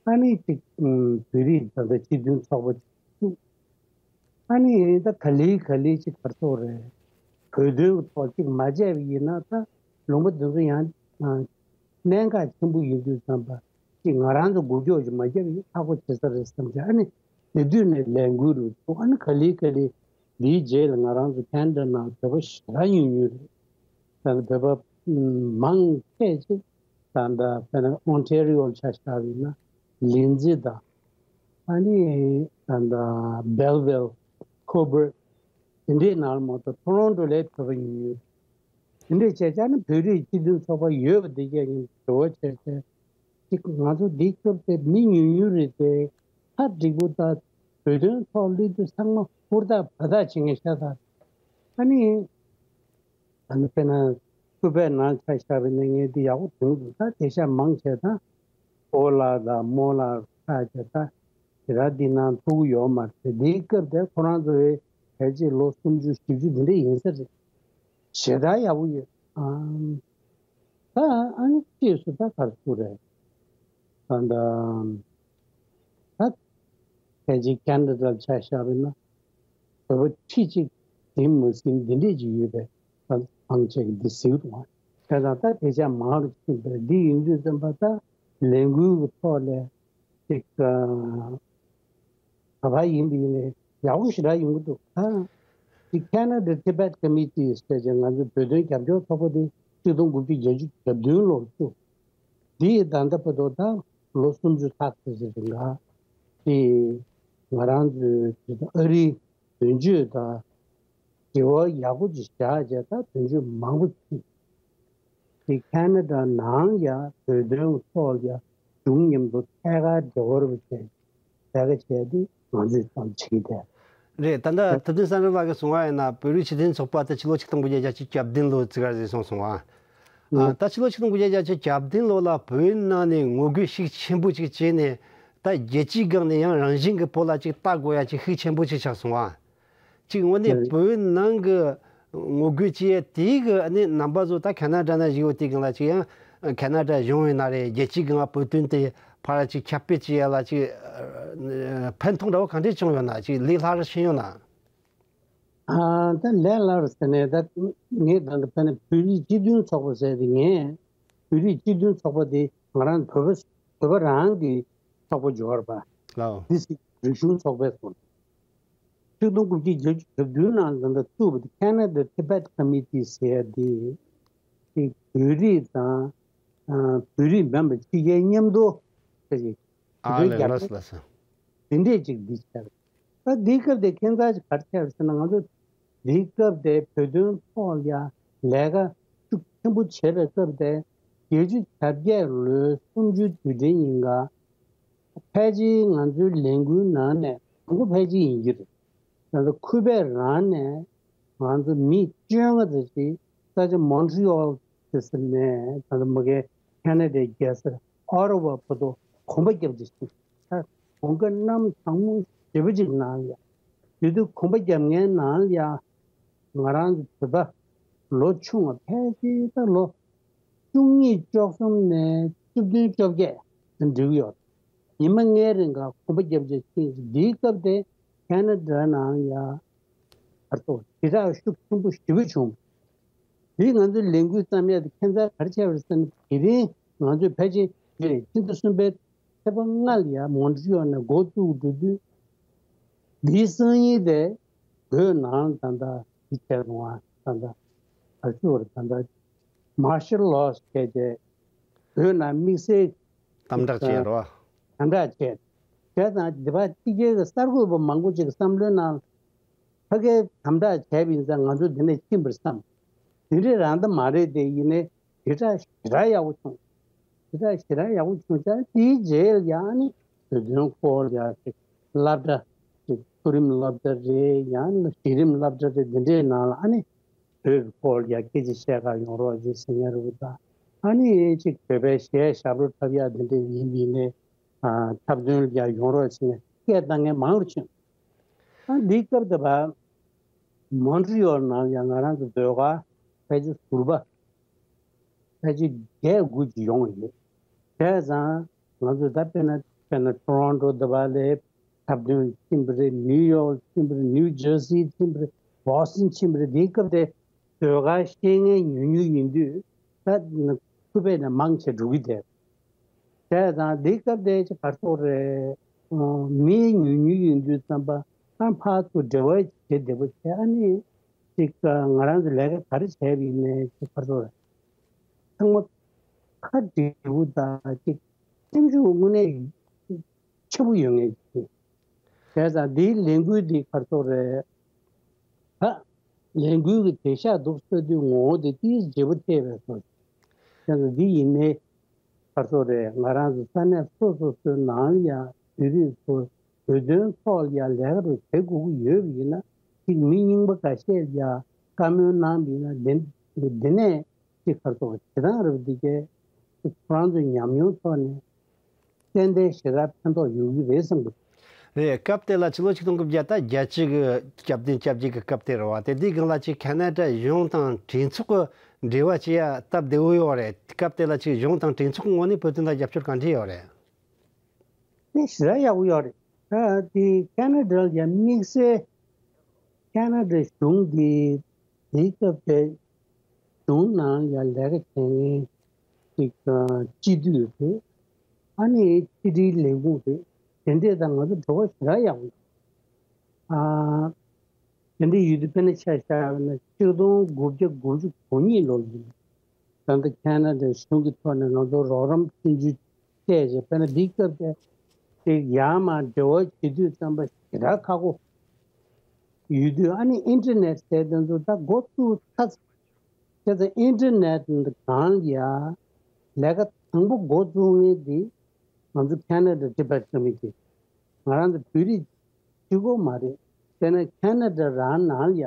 ཨ་ནི་ཅིག་བོད་རིགས་ད་ལྟ་སྤྱི་མཐུན་ཚོགས་པ་ཅིག་བཙུགས། ཨ་ནི་ད་ག་ལེ་ག་ལེ་ཅིག་ག་རེ་ཟེར་དགོས་རེད། བོད་དོན་གྱི་ཐོག་ཅིག་མ་བྱས་པ་ཡིན་ན་ད་ལུང་པ་འདི་ཚོ་ཡང་གནད་འགག་ཆེན་པོ་ཡིན་དུས་ཙམ་པ་ཅིག་ང་རང་ཚོ་འགུལ་སྐྱོད་ཅིག་མ་བརྒྱབ་ཡིན་ཧ་གོ་བྱེད་ས་རེད་བསམ་བྱས། ཨ་ནི་དེ་དུས་ནས་ལས་འགུལ་རུ་བཙུགས། ཨ་ནི་ག་ལེ་ག་ལེ་འདིའི་རྗེས་ལ་ང་རང་ཚོ་ཁེ་ན་ཌ་ནང་བོད་པ་ཞེ་དྲག་ཉུང་ཉུང་རེད། ད་ལྟ་བོད་པ་མང་ཆེ་ཅིག་ད་ལྟ་དཔེར་ན་ཨོན་ཊེ་རི་ཡོ་ལ་ཆ་བཞག་པ་ཡིན་ན་ལིན་ཛི་དང་། ཨ་ནི་ད་ལྟ་སྦེལ་ཝིལ། ཁོ་བར། དེ་འདྲའི་ནང་ལ་མ་གཏོགས་ཐོ་རོན་ཊོ་ལ་བོད་པ་ཉུང་ཉུང་། དེ་འདྲའི་བྱས་ཙང་ནི་བོད་རིགས་སྤྱི་མཐུན་ཚོགས་པ་ཡོད་པ་དེ་གས་ཀྱི་འབྲེལ་བ་བྱས་ཏེ། ཅིག་ང་ཚོ་འདི་སྐབས་དེ་མི་ཉུང་ཉུང་རེད་དེ། ཧ་འགྲིག་པོ་ད་བོད་དོན་ཐོག་སླེབས་དུས་ཚང་མ་ཧུར་ཐག་བ་ཐག་བྱེད་མཁན་ཤ་སྟག་ཨ་ནི། ད་ནི་དཔེར་ན་ཁུ་བེག་ནང་ཆ་བཞག་པ་ཡིན་ན་ངས་འདི་ཡག་པོ་མཐོང་འདུག་ད་དེང་སང་མང་ཆེ་ད་ཨོ་ལགས་དང་རྨོ་ལགས་ཆགས་བྱས་ད་དེ་ར་འདི་ནང་ཐུག་གི་ཡོད་མ་རེད། འདིའི་སྐབས་དེ་ཁོ་རང་ཚོའི་ཕལ་ཆེར་ལོ་སུམ་ཅུ་བཞི་བཅུ་འདི་འདྲ་ཡིན་ས་རེད། ཞེ་དྲག་ཡག་པོ་ཡོད། ཨང་། ད་ཨ་ནི་ཕྱིས་སུ་ད་ག་རེ་ཟེར་རེད། ད་ད་ད་ཕལ་ཆེར་ཁེ་ན་ཌ་ལ་ཆ་བཞག་པ་ཡིན་ན་བོད་པ་ཁྲི་གཅིག་འཛིན་མ་ཟིན་འདི་འདྲས་ཅིག་ཡོད་པའི་ད་མང་ཆེ་གི་འདི་གཟིགས་འདུག་བ། དེ་དང་ད་དེ་ཆ་མང་རུ་ཕྱིན་པ་རེད། འདི་ཡིན་དུས་ཙམ་པ་ད་ལས་འགུལ་གྱི་ཐོག་ལས་ཅིག་ག་པར་ཡིན་པ་ཡིན་ནའི་ཡག་པོ་ཞེ་དྲག་ཡོང་གི་འདུག་ད་ཅིག་Canada Tibet Committee ཟེར་བྱས་ང་ཚོ་བོད་དོན་རྒྱབ་སྐྱོར་ཚོགས་པ་དེ་ཆིག་སྟོང་དགུ་བརྒྱ་བརྒྱད་ཅུ་གྱ་བདུན་ལོར་བཙུགས། འདི་ཡི་ད་ལྟ་བར་དུ་ད་ ལོ་སུམ་ཅུ་ལྷག་ཙམ་ཞིག་རིང་ག་དེ་ང་རང་ཚོའི་དེ་ཨ་རིའི་དོན་གཅོད་དང་འབྲེལ་བ་ཡག་པོ་ཅིག་བཞག་བྱས། ད་དོན་གཅོད་མང་པོ་ཅིག་དེ་ཁེ་ན་ཌ་ནང་ཡ་བོད་དོན་ཐོག་ཡ་གཞུང་མཉམ་དུ་ཐད་ཀར་འབྲེལ་བ་བྱས། ལས་ཀ་བྱས་ཏེ་ང་ཚོས་ཙམ་བྱེད་ཀྱི་བསྡད། རེད། ད་ལྟ་ཐུབ་བསྟན་བསམ་གྲུབ་ལགས་ཀྱིས་གསུངས་པ་ཡིན་ན། བོད་རིགས་སྤྱི་མཐུན་ཚོགས་པ་དེ་ཕྱི་ལོ་ཆིག་སྟོང་དགུ་བརྒྱ་བརྒྱད་ཅུ་གྱ་བདུན་ལོ་བཙུགས་པ་རེད་གསུངས་སོང་བ། ཨ། ད་ཕྱི་ལོ་ཆིག་སྟོང་དགུ་བརྒྱ་བརྒྱད་ཅུ་གྱ་བདུན་ལོ་ལ་བོད་ནང་ནས་ངོ་རྒོལ་ཤུགས་ཆེན་པོ་ཅིག་བྱས་ནས། ད་རྒྱལ་སྤྱིའི་སྒང་ནས་ཡང་རང་བཞིན་གྱི་བོད་ལ་ཅིག་ལྟ་དགོས་ཡ་ཅིག་ཤུགས་ཆེན་པོ་ཅིག་ཆགས་སོང་བ། ཅིག་དངོས་གནས་བོད་ནང་གི་ངོ་རྒོལ་བྱེད་ཡ་དེའི་གི་ཨ་ནི་རྣམ་པ་ཚོ་ད་ཁེ་ན་ཌ་ན་བཞུགས་ཡོད་དེ་སྒང་ལ་ཅིག་ཡང་ཁེ་ན་ཌ་གཞུང་ཡིན་ན་རེད། རྒྱལ་སྤྱིའི་སྒང་བོད་དོན་དེ་ཕར་ཅིག་ཁྱབ་སྤེལ་བྱེད་ཡ་ལ་ཅིག་ཕན་ཐོགས་འདྲ་བོ་གང་འདྲས་བྱུང་ཡོད་ན། ཅིག་ལས་སླ་རུ་ཕྱིན་ཡོད་ན། ཨ། ད་ལས་སླ་རུ་ཟེར་ནས། ད་ངས་ད་ལྟ་དཔེར་ན་བོད་རིགས་སྤྱི་མཐུན་ཚོགས་པ་ཟེར་དེ། ངས་བོད་རིགས་སྤྱི་མཐུན་ཚོགས་པ་དེ་ང་རང་བོད་པ་བོད་པ་རང་གི་ཚོགས་པ་འབྱོར་བ། ལའོ། འདི་སྲིད་རིག་གཞུང་ཚོགས་པའི་སྐོར། ཆིག་སྟོང་དགུ་བརྒྱ་བརྒྱད་ཅུ་གྱ་བདུན་ནང་ད་ལྟ་བཙུགས་པ་དེ་Canada Tibet Committee ཟེར་ཡ་དེ། དེ་བོད་རིགས་དང་། ཨ། བོད་རིགས་མིན་པ་ཕྱི་རྒྱལ་མཉམ་དུ་ཟེར་གྱི། ཨ་ལེ། ལགས་སོ། ལགས་སོ། དེ་འདྲས་ཅིག་འདི་བྱས། ད་འདིའི་སྐབས་དེ་ཁྱད་མཚར་ཅིག་ག་རེ་ཆགས་ཟེར་ན། ང་ཚོ་འདིའི་སྐབས་དེ་བོད་དོན་ཐོག་ལ་ལས་ཀ་ཤུགས་ཆེན་པོ་བྱས་པའི་སྐབས་དེ། བརྒྱད་ཅུ་གྱ་བརྒྱད་ལོའི་གསུམ་བཅུའི་དུས་དྲན་ཉིན་ཀ་ཕལ་ཆེར་ང་ཚོའི་ལས་འགུལ་ནང་ནས་དང་པོ་ཕལ་ཆེར་ཡིན་གྱི་རེད། ད་ལྟ་ཁུ་པེ་རང་ནས་ང་ཚོ་མི་བཅོ་ལྔ་ཙམ་ཞིག་ས་ཆ་མོན་ཊི་རི་ཨོལ་དེ་ཟེར་ནས། ད་ལྟ་མ་གི་ཁེ་ན་ཌའི་རྒྱལ་ས་ཨོ་ཊ་ཝ་བར་དུ་གོམ་པ་བརྒྱབ་བྱས་ཤིང་། ད་གོམ་ཁ་གནམ་གྲང་མོ་ཞེ་པོ་ཅིག་ནང་ཡ། དེ་དུས་གོམ་པ་རྒྱབ་མཁན་ནང་ཡ་ང་རང་ཚོ་བོད་པ་ལོ་ཆུང་བ་ཕལ་ཆེར་ད་ལོ་བཅུ་གཉིས་བཅུ་གསུམ་ནས་བཅུ་བདུན་བཅོ་བརྒྱད་འགྲོ་གི་ཡོད། ཉི་མ་ལྔའི་རིང་ག་གོམ་པ་བརྒྱབ་བྱས་ཤིང་། འདིའི་སྐབས་དེ་ཁེ་ན་ཌ་ནང་ཡ་བར་དུ་དྲིལ་བསྒྲགས་ཤུགས་ཆེན་པོ་ཞེ་པོ་བྱུང་། དེ་ང་ཚོའི་ལས་འགུལ་བརྩམས་ཡ་དེ་ཁྱད་མཚར་ག་རེ་བྱས་པ་རེད་ཟེར་ན། དེ་རིང་ང་ཚོས་ཕལ་ཆེར་དེ་རེད། ཕྱི་ཟླ་གསུམ་པའི་ཚེས་པ་ལྔ་ལ་ཡ་མོན་ཊི་རི་ཨོལ་ནས་འགོ་བཙུགས་འགྲོ་དུས། འདིའི་སང་ཉིན་དེ་བོད་ནང་ད་ལྟ་འདི་བྱས་སོང་བ། ད་ལྟ་ག་རེ་ཟེར་དགོས་རེད། ད་ལྟ་མར་ཤལ་ལོ་བྱས་བྱས་བོད་ནང་དམིགས་བསལ་དམ་དྲག་བྱས་རོ། དམ་དྲག་བྱས། བྱས་ཙང་དེ་བར་ཕྱི་རྒྱལ་གྱི་གསར་འགོད་པ་མང་པོ་ཅིག་གི་བསམ་བློའི་ནང་ཕ་གིར་དམ་དྲག་བྱས་པ་ཡིན་ཙང་ང་ཚོ་འདི་ནས་ཕྱིན་པར་བསམ། དེ་འདྲས་རང་ད་མ་རེད་དེ། ཡིན་ནའི་དྲིལ་བསྒྲགས་ཞེ་དྲག་ཡག་པོ་བྱུང་། དྲིལ་བསྒྲགས་ཞེ་དྲག་ཡག་པོ་བྱུང་ཙང་། དེའི་རྗེས་ལ་ཡང་ནི་བོད་དོན་སྐོར་ཡ་ཅིག་སློབ་གྲྭ་ཅིག་མཐོ་རིམ་སློབ་གྲྭ་རེད། ཡང་ནི་གཞི་རིམ་སློབ་གྲྭ་རེད། འདི་འདྲའི་ནང་ལ་ཨ་ནི་བོད་ཀྱི་སྐོར་ཡ་སྐད་ཆ་བཤད་ག་ཡོང་རོགས་ཅིག་ཟེར་མཁན་རེད་པ། ད་ཨ་ནི་ཅིག་བོད་པའི་གཞས་ཞབས་བྲོ་འཁྲབ་ཡ་འདི་འདྲ་ཡིན་པ་ཡིན་ནའི། ཨ། འཁྲབ་སྟོན་ལ་ཡང་ཡོང་རོགས་ཟེར་ནས་སྐད་བཏང་མཁན་མང་རུ་ཕྱིན། ཨ། འདིའི་སྐབས་དེ་བར་མོན་ཊི་རི་ཨོལ་ནང་ཡང་ང་རང་ཚོ་ཟློས་གར་ཕལ་ཆེར་ཟུར་པ་ཕལ་ཆེར་བརྒྱད་དགུ་ཅིག་ཡོང་ཡོད། བྱས་ཙང་ང་ཚོ་ད་དཔེར་ན་དཔེར་ན་ཊོ་རོན་ཊོ་དེ་བར་ལ་འཁྲབ་སྟོན་ཕྱིན་པ་རེད། ནིའུ་ཡོག་ཕྱིན་པ་རེད། ནིའུ་ཇར་སི་ཕྱིན་པ་རེད། བྷོ་སི་ཊོན་ཕྱིན་པ་རེད། འདིའི་སྐབས་དེ་ཟློས་གར་ཤེས་མཁན་ཉུང་ཉུང་ཡིན་དུས། ད་ཁུ་པེ་ནས་མང་ཆེ་འགྲོ་གི་བསྡད། བྱས་ཙང་འདིའི་སྐབས་དེ་ཅིག་ག་རེ་ཟེར་དགོས་རེད། ཨ། མི་ཉུང་ཉུང་ཡིན་དུས་ཙམ་པ། ཨ། ཕར་ཚུར་འབྲེལ་བ་བྱེད་བདེ་པོ་བྱས། ཨ་ནི་ཅིག་ང་རང་ཚོ་ལས་ཀ་ག་རེ་བྱས་པ་ཡིན་ནའི་ཅིག་ག་རེ་ཟེར་དགོས་རེད། ཚང་མ་ཁ་འབྲལ་པོ་དང་ཅིག་སེམས་ཤུགས་དངོས་གནས་ཆེ་པོ་ཡོད་མཁན་ཅིག་བྱས་ཙང་འདིའི་ལས་འགུལ་འདི་ག་རེ་ཟེར་དགོས་རེད། ད་ལས་འགུལ་གྱི་བྱེད་ཤག་འདུག་ཟེར་དུས་ངོ་བོ་དེ་ཏིས་བརྗེ་པོ་ཐེབས་པའི་བཟོ་ཞིག་བྱས་ཙང་འདི་ཡིན་ནའི་ག་རེ་ཟེར་དགོས་རེད། ང་རང་ཚོ་ས་གནས་སོ་སོ་སོའི་ནང་ལ་ཡང་བོད་རིགས་ཚོ་བོད་དོན་ཐོག་ལ་ཡང་ལས་ཀ་རེ་བྱེད་དགོས་ཀྱི་ཡོད་པ་ཡིན་ན། ཅིག་མི་རྙིང་པ་འགའ་ཤས་ལ་ཡང་བཀའ་མོལ་གནང་བ་ཡིན་ན། དེ་དེ་ནས་ཅིག་ག་རེ་ཟེར་དགོས་རེད། བྱེད་སྟངས་རེ་བ་འདི་གས་ཅིག་ཁོ་རང་ཚོའི་ཉམས་མྱོང་ཐོག་ནས་ཏན་ཏན་ཞེ་དྲག་ཕན་ཐོགས་ཡོང་གི་རེད་བསམ་གི། རེད། སྐབས་དེ་ལ་ཕྱི་ལོ་ཆིག་སྟོང་དགུ་བརྒྱ་ད་བརྒྱད་ཅུ་གི་གྱ་བདུན་གྱ་བརྒྱད་ཀྱི་སྐབས་དེ་རེད་བ། དེ་དུས་སྒང་ལ་ཅིག་ཁེ་ན་ཌ་གཞུང་དང་གྲོས་ཚོགས་ཀྱི་འབྲེལ་བ་བྱེད་ཡ་སྟབས་བདེ་བོ་ཡོད་རེད། སྐབས་དེ་ལ་ཅིག་གཞུང་དང་གྲོས་ཚོགས་ཀྱི་ངོས་ནས་བོད་དོན་ལ་རྒྱབ་སྐྱོར་ག་འདྲས་ཡོད་རེད། དེ་ཞེ་དྲག་ཡག་པོ་ཡོད་རེད། ད་དེ་ཁེ་ན་ཌ་ལ་ཡང་དམིགས་བསལ་ཁེ་ན་ཌ་གཞུང་གི་དེའི་སྐབས་དེ་གཞུང་ནང་ཡང་ལས་ཀ་བྱེད་མཁན་ཅིག་སྤྱི་འཐུས་རེད། ཨ་ནི་ཕྱི་དྲིལ་ལས་ཁུངས་རེད། དེ་འདྲས་དང་ང་ཚོ་འབྲེལ་བ་ཞེ་དྲག་ཡག་པོ་ཡོད། ཨ། དེ་འདྲ་ཡོད་དུས་དཔེར་ན་ཆ་བཞག་ན་ཆིག་སྟོང་དགུ་བརྒྱ་དགུ་བཅུ་གོ་གཉིས་ལོ་ལ་ཡིན། ད་ལྟ་ཁེ་ན་ཌ་གཞུང་གི་ཐོག་ནས་ང་ཚོ་རོགས་རམ་ཆུང་ཆུང་ བལྟས་བྱས། དཔེར་ན་འདིའི་སྐབས་དེ་ཅིག་ཡར་མར་འབྲེལ་བ་བྱེད་དུས་ཙམ་པ་ཞེ་དྲག་ཁག་པོ་ཡོད་དུས། ཨ་ནི་ཨིན་ཊར་ནེཊ་ཟེར་དེ་ཚོ་ད་འགོ་བཙུགས་ཚར། བྱས་ཙང་ཨིན་ཊར་ནེཊ་སྒང་ལ་ཡ་ལས་ཀ་དང་པོ་འགོ་བཙུགས་མཁན་དེ་ང་ཚོ་ཁེ་ན་ཌ་ཊི་བེཊ་ཀོ་མི་ཊི། ང་རང་ཚོ་བོད་རིགས་གཅིག་པོ་མ་རེད། དཔེར་ན་ཁེ་ན་ཌ་རང་ནང་ལ་ཡ་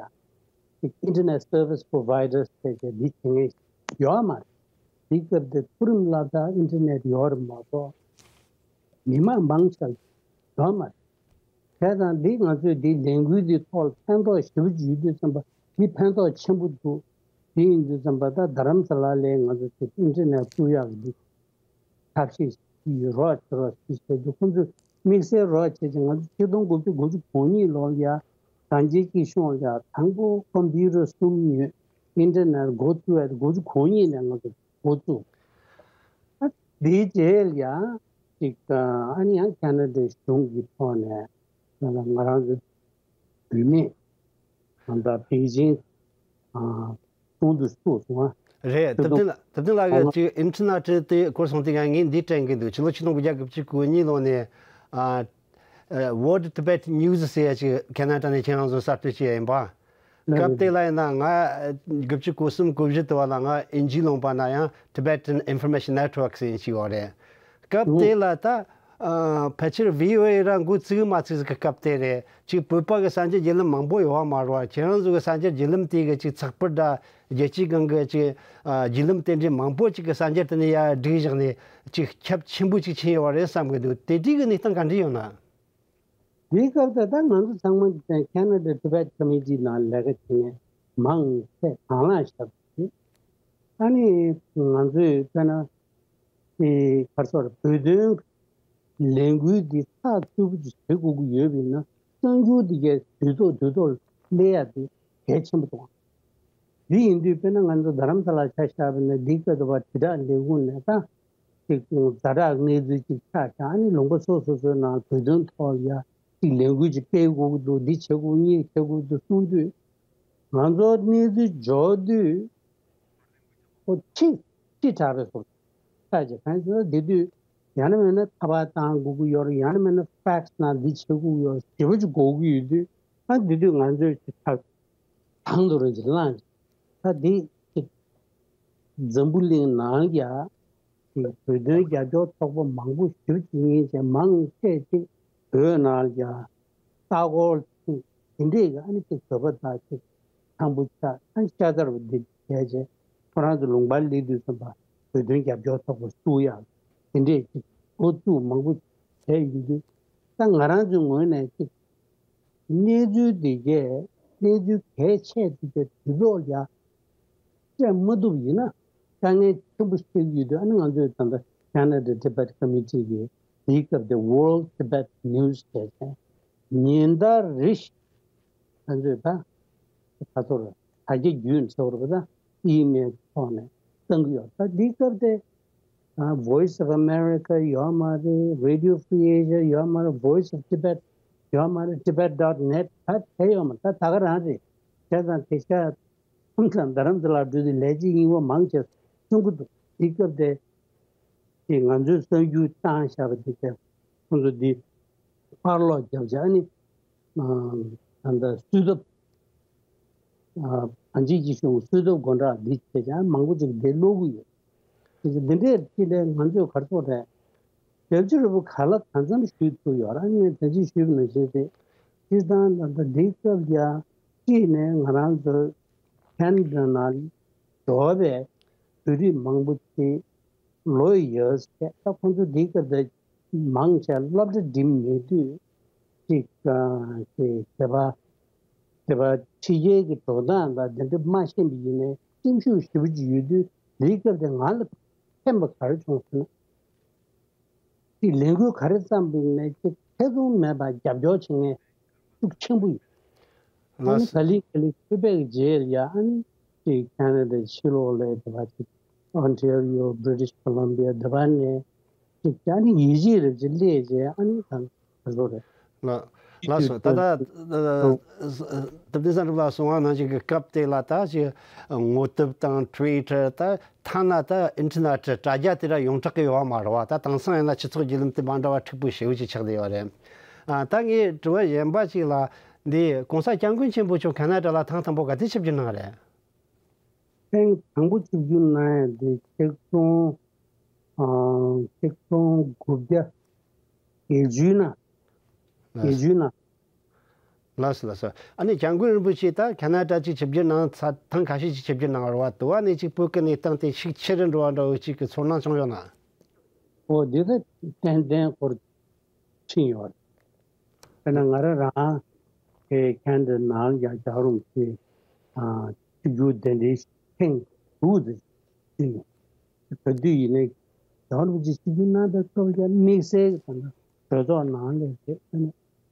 ཅིག་ཨིན་ཊར་ནེཊ་སར་བིས་པོ་རོ་བའི་ཌར་ཟེར་བྱས་འདི་བྱེད་མཁན་ཡོད་མ་རེད། དེའི་སྐབས་དེ་མཐོ་རིམ་སློབ་གྲྭ་ཨིན་ཊར་ནེཊ་ཡོད་རེད་མ་གཏོགས་མི་མང་མང་ཆེ་ཡོད་མ་རེད། བྱས་ཙང་འདི་ང་ཚོས་འདི་ལས་འགུལ་འདི་ཐོག་ལ་ཕན་ཐོགས་ཞེ་པོ་ཅིག་ཡོད་དུས་ཙམ་པ་འདི་ཕན་ཐོགས་ཆེན་པོ་འདུག་དེ་ཡིན་དུས་ཙམ་པ་ད་རྡ་རམ་ས་ལ་ལ་ང་ཚོ་ཅིག་ཨིན་ཊར་ནེཊ་བཙུགས་ཡག་གི་འདི་ཐབས་ཤེས་ཡོད་རོགས་བྱེད་རོགས་ཞེས་བཤད་དུས། ཁོང་ཚོས་དམིགས་བསལ་རོགས་བྱས་ཀྱི་ང་ཚོ་ཆིག་སྟོང་དགུ་བརྒྱ་དགུ་བཅུ་གོ་གཉིས་ལོར་ཡ་གངས་ཅན་སྐྱིད་གཤོངས་ལ་ཡ་དང་པོ་ཀམ་པུ་ཊར་གསུམ་ཡོད། ཨིན་ཊར་ནེཊ་འགོ་བཙུགས་ཡ་དེ་དགུ་བཅུ་གོ་གཉིས་ནས་ང་ཚོ་འགོ་བཙུགས། ཨ་དེའི་རྗེས་ལ་ཡ་ཅིག་ཨ་ནི་ཡང་ཁེ་ན་ཌའི་གཞུང་གི་ཐོག་ནས་ང་རང་ཚོ་བུད་མེད་ད་ལྟ་པེ་ཅིང་ཨ་གསུང་དུ་བཙུགས་སོང་ང་། རེད། ད་ལྟ་དེ་དེ་དེ་ལ་གི་ཨ་ཅིག་ཨིན་ཊར་ནེཊ་དེ་སྐོར་སོང་དུས་ཡང་ངས་འདི་དྲན་གི་འདུག་ཕྱི་ལོ་ཆིག་སྟོང་དགུ་བརྒྱ་དགུ་བཅུ་གོ་གཉིས་ལོ་ནས་ཨ་ཨ་World Tibet News ཟེར་ཡ་ཅིག་ཁེ་ན་ཌ་ནས་ཁྱེད་རང་ཚོ་གསར་གཏོད་བྱས་ཡིན་པ། ལགས་སྐབས་དེ་ལ་ཡིན་ན་ང་དགུ་བཅུ་གོ་གསུམ་གོ་བཞི་དུ་བ་ལ་ང་དབྱིན་ཇིའི་ལུང་པ་ན་ཡང་Tibetan Information Network ཟེར་ཞིག་ཡོད་རེད། སྐབས་དེ་ལ་ད་ཨ་ཕལ་ཆེར་བྷི་ཨོ་ཨེ་ར་འགོ་ཚུགས་མ་ཚུགས་ཀྱི་སྐབས་དེ་རེད། ཅིག་བོད་པ་གི་གསར་འགྱུར་བརྒྱུད་ལམ་མང་པོ་ཡོད་པ་མ་རེད་བ། ཁྱེད་རང་ཚོ་གི་གསར་འགྱུར་བརྒྱུད་ལམ་དེ་གི་ཅིག་ཚགས་པར་འདྲ་རྒྱལ་སྤྱིའི་སྒང་གི་ཅིག་ཨ་བརྒྱུད་ལམ་དེ་འདྲའི་མང་པོ་ཅིག་གི་གསར་འགྱུར་དེ་ནས་ཡར་བསྒྲིགས་བཞག་ནས་ཅིག་ཁྱབ་ཆེན་པོ་ཅིག་ཕྱིན་ཡོད་པ་རེད་བསམ་གི་འདུག་དེ་དུས་ཀྱི་གནས་སྟངས་ག་འདྲ་ཡོད་ན། དེའི་སྐབས་དེ་ད་ང་ཚོ་ཚང་མ་ཁེ་ན་ཌ་ཊི་བེཊ་ཀོ་མི་ཊི་ནང་ལས་ཀ་བྱེད་མཁན་མང་ཆེ་དྭང་བླངས་བཞག་པ་རེད། ཨ་ནི་ང་ཚོས་དཔེར་ན་དེ་གར་སོར་བོད་དོན་ལས་འགུལ་འདི་ཚགས་ཚུད་པོ་ཅིག་བྱེད་དགོས་ཀྱི་ཡོད་པ་ཡིན་ན། གསར་འགྱུར་འདི་གའི་དུས་ཐོག་དུས་ཐོག་ལ་སླེབས་ཡ་དེ་གལ་ཆེན་པོ་འདུག་འདི་ཡིན་དུས་དཔེར་ན་ང་ཚོ་རྡ་རམ་ས་ལ་ཆ་བཞག་པ་ཡིན་ན་འདི་སྐབས་དུ་བ་དྲིལ་བསྒྲགས་ལས་ཁུངས་ནས་ད་ཅིག་ཛ་དྲག་གནས་ཚུལ་ཅིག་ཆགས་ཤག་ཨ་ནི་ལུང་པ་སོ་སོ་སོའི་ནང་བོད་དོན་ཐོག་ལ་ཡ་ཅིག་ལས་འགུལ་ཅིག་སྤེལ་དགོས་ཀྱི་འདུག་འདི་བྱེད་དགོས་གཉིས་བྱེད་དགོས་འདུག་གསུང་དུས། ང་ཚོ་གནས་ཚུལ་འབྱོར་དུས་ཁོ་ཁྲི་ཁྲི་དྲག་པའི་བཟོ་ཆགས་ཀྱི། གང་ཡིན་ཟེར་ན་དེ་དུས་ཡང་ན་མིན་ན་ཐ་པར་བཏང་དགོས་ཀྱི་ཡོད་རེད། ཡང་ན་མིན་ན་ཕེག་སི་ནང་འདི་བྱེད་དགོས་ཀྱི་ཡོད་རེད། ཞེ་པོ་ཅིག་དགོས་ཀྱི་ཡོད་དུས། ཨ་དེ་དུས་ང་ཚོས་ཅིག་ཐག་དང་དུ་རུ་ཅིག་བླངས་ཅིག་ད་འདི་ཅིག་འཛམ་བུ་གླིང་ནང་ཡ་ཅིག་བོད་དོན་རྒྱབ་སྐྱོར་ཚོགས་པ་མང་པོ་ཞེ་པོ་ཅིག་ཡིན་ཅིག་མང་ཆེ་ཅིག་བོད་ནང་ཡ་ལྟ་སྐོར་ཅིག་དེ་འདྲས་ཀྱི་ཨ་ནི་ཅིག་བོད་པ་དག་ཅིག་དང་པོ་ཆ་ཨ་ནི་ཤ་ཚ་རུ་འདི་བྱས་རྗེས་ཁོ་རང་ཚོ་ལུང་པར་སླེབས་དུས་ཙམ་པ་བོད་དོན་རྒྱབ་སྐྱོར་ཚོགས་པ་བཙུགས་ཡག་དེ་འདྲས་ཅིག་འགོ་བཙུགས་མང་པོ་བྱས་ཡོང་དུས། ད་ང་རང་ཚོའི་ངོས་ནས་ཅིག་གནས་ཚུལ་འདི་གས་གནས་ཚུལ་གལ་ཆེ་འདི་གས་དུས་ཐོག་ལ་ཡ་སྤྲད་མ་ཐུབ་ཡིན་ན་དཀའ་ངལ་ཆེན་པོ་ཞིག་ཡོད་དུས། ཨ་ནི་ང་ཚོས་ད་ལྟ་Canada Tibet Committee གི་དེའི་སྐབས་དེ་World Tibet News བྱས་ཏེ་ཉིན་ལྟར་རེ་བཞིན་ང་ཚོས་ད་ད་ཚོར་དྲ་རྒྱ་བརྒྱུད་ནས་ཟེར་བ་རེད་པ། ད་ཨི་མེལ་ཐོག་ནས་བཏང་གི་ཡོད། ད་འདིའི་སྐབས་དེ་ཨ་Voice of America ཡོད་མ་རེད། Radio Free Asia ཡོད་མ་རེད། Voice of Tibet ཡོད་མ་རེད། Tibet dot net ད་དེ་ཡོད་མ་རེད། ད་ད་ག་རང་རེད། བྱས་ཙང་དེ་ཤ་ཁོང་ཚང་རྡ་རམ་ས་ལ་འགྲོ་དུས་ལས་བྱེད་རྙིང་པ་མང་ཆེ་གསུང་གི་འདུག་དེའི་སྐབས་དེ་དེ་ང་ཚོའི་གསར་འགྱུར་བཏང་བཞག་པ་དེ་དེ་ཁོང་ཚོ་འདི་ཕར་སློག་རྒྱབ་བྱས། ཨ་ནི་ཨ་ད་ལྟ་གསོལ་ཐབ་ཨ་གངས་ཅན་སྐྱིད་གཤོངས་གསོལ་ཐབ་སྒོ་འགྲམ་འདི་བྱས་ཀྱང་མང་པོ་ཅིག་འདི་ཀློག་གི་ཡོད། དེ་ཚོ་འདི་འདྲའི་ཅི་ལས་ང་ཚོས་ག་རེ་ཟེར་དགོས་རེད། རྒྱལ་སྤྱི་རིན་པོ་ག་ལ་གང་འཚམ་ཞུས་ཐུབ་ཡོད་ར། ངས་ད་ཅི་ཞུས་པ་ནང་བཞིན་རེད། སྤྱིར་བཏང་ད་ལྟ་འདིའི་སྐབས་ཀྱང་གཅིག་ནས་ང་རང་ཚོ་ཁེ་ན་ཌ་ནང་འགྲོ་བའི་བོད་རིགས་མང་པོ་ཅིག་ལོ་ཡོད་ཟེར། ད་ཁོང་ཚོ་འདིའི་སྐབས་ད་མང་ཆེ་སློབ་གྲྭ་འགྲིམས་མེད་དུས་ཅིག་ཨ་ཅིག་དེ་བ་དེ་བ་ཕྱི་རྒྱལ་གྱི་འགྲོ་སྟངས་དང་དེ་འདྲ་མ་ཤེས་པ་ཡིན་ནའི་སེམས་ཤུགས་ཞེ་པོ་ཅིག་ཡོད་དུས། འདིའི་སྐབས་དེ་ང་ལ་ཕན་པ་ག་རེ་བྱུང་ཟེར་ན། ཅིག་ལས་འགུལ་ག་རེ་བརྩམས་པ་ཡིན་ནའི་ཅིག་ཐེ་ཚོམ་མེད་པར་རྒྱབ་སྐྱོར་བྱེད་མཁན་ཤུགས་ཆེན་པོ་ཡོད། ཨ་ལགས་ནི་སོ། ག་ལེ་ག་ལེ་ཐུག་པའི་རྗེས་ལ་ཡ་ཨ་ནི་ཅིག་ཁེ་ན་ཌའི་ཕྱི་ལོགས་ལ་དེ་བ་ཅིག་Ontario, British Columbia དེ་བ་ནས་ཅིག་ཨ་ནི་ཡིད་ཆེས་རེ་ཅིག་སླེབས་རྗེས་ཨ་ནི་ད་ག་ཚོད་རེད། ལགས། ལགས་སོ། ད་ལྟ་ཨ་ཨ་དེབ་ཐེར་བཟང་སྒྲུབ་ལགས་གསུངས་པ་ནང་བཞིན་གྱི་སྐབས་དེ་ལ་ད་ཅིག་ངོ་དེབ་དང་ཊུ་ཝི་ཊར། ད་ཐ་ན་ད་ཨིན་ཊར་ནེཊ་དྲ་རྒྱ་དེ་འདྲ་ཡོངས་གྲགས་ཀྱི་ཡོད་པ་མ་རེད་བ། ད་དེང་སང་ཡིན་ན་སྤྱི་ཚོགས་བརྒྱུད་ལམ་དེ་མ་འདྲ་བ་མཁྲེགས་པོ་ཞེ་པོ་ཅིག་ཆགས་བསྡད་ཡོད་རེད། ཨ་ད་ངའི་དྲི་བ་གཞན་པ་ཅིག་ལ། འདི་༸གོང་ས་༸སྐྱབས་མགོན་ཆེན་པོ་མཆོག་ཁ་ན་ཌ་ལ་ཐེངས་དང་པོ་ག་དུས་ཆིབས་བསྒྱུར་གནང་བ་རེད། ཐེངས་དང་པོ་ཆིབས་བསྒྱུར་གནང་ཡ་དེ་ཆིག་སྟོང་ཨ་ཆིག་སྟོང་དགུ་བརྒྱ་བརྒྱད་ཅུའི་ནང་། བརྒྱད་ཅུའི་ནང་། ལགས་སོ་ལགས་སོ། ཨ་ནི་༸སྐྱབས་མགོན་རིན་པོ་ཆེ་ད་ཁ་ན་ཌ་ཅིག་ཆིབས་བསྒྱུར་གནང་ཚར། ཐེངས་ཁ་ཤས་ཅིག་ཆིབས་བསྒྱུར་གནང་བ་རེད་བ། དུ་བ་ནས་ཅིག་བོད་ཀྱི་གནས་སྟངས་དེ་ཤུགས་ཆེ་རུ་འགྲོ་བ་འདྲ་བོ་ཅིག་གི་ཚོར་སྣང་བྱུང་ཡོད་ན། ཨོ་འདི་ད་ཏན་ཏན་ཁོར་ཕྱིན་ཡོད་རེད། དཔེར་ན་ང་རང་རང་གི་ཁ་ན་ཌ་ནང་ཡང་རྒྱལ་བ་རིན་པོ་ཆེ་ཨ་ཆིབས་བསྒྱུར་གདན་འདྲེན་ཐེངས་དྲུག་ཙམ་ཞུས་ཡོད། ག་དུས་ཡིན་ནའི་རྒྱལ་བ་རིན་པོ་ཆེ་ཆིབས་བསྒྱུར་གནང་པའི་སྐབས་ཀྱང་དམིགས་བསལ་གྱི་ད་ལྟ་གྲོས་ཚོགས་ནང་ལ་དེ་ཨ་ནི་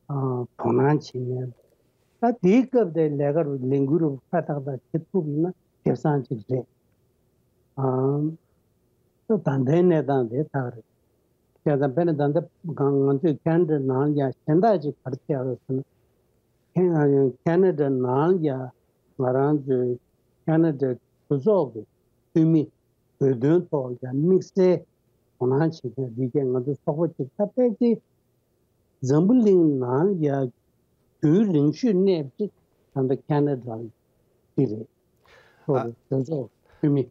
ཨ་དོ་སྣང་བྱེད་མཁན། ད་དེའི་སྐབས་དེ་ལས་ཀ་རུ་ལས་འགུལ་རུ་ཁ་ཏག་ཏག་བྱེད་ཐུབ་ཡིན་ན་ཁེ་བཟང་ཅིག་རེད། ཨ་ད་ལྟའི་གནས་སྟངས་དེ་ལྟར་རེད། བྱས་ཙང་དཔེར་ན་ད་ལྟ་ང་ང་ཚོས་ཁ་ན་ཌ་ནང་ཡང་གཞན་དག་ཅིག་ག་རེ་བྱས་ཡོད་ཟེར་ན། ཁ་ཁ་ན་ཌ་ནང་ཡང་ང་རང་ཚོའི་ཁ་ན་ཌའི་གྲོས་ཚོགས་ཀྱི་འཐུས་མི་བོད་དོན་ཐོག་ཡང་དམིགས་བསལ་དོ་སྣང་བྱེད་མཁན་འདི་གས་ང་ཚོའི་ཚོགས་པ་ཅིག་ད་ཕལ་ཆེར་འཛམ་བུ་གླིང་ནང་ཡང་རྒྱུན་རིང་ཤོས་གནས་པ་ཅིག་ད་ལྟ་ཁ་ན་ཌ་ལ་འདི་རེད། ཨ། ཚོགས་གྲོས་ཚོགས་འཐུས་མི།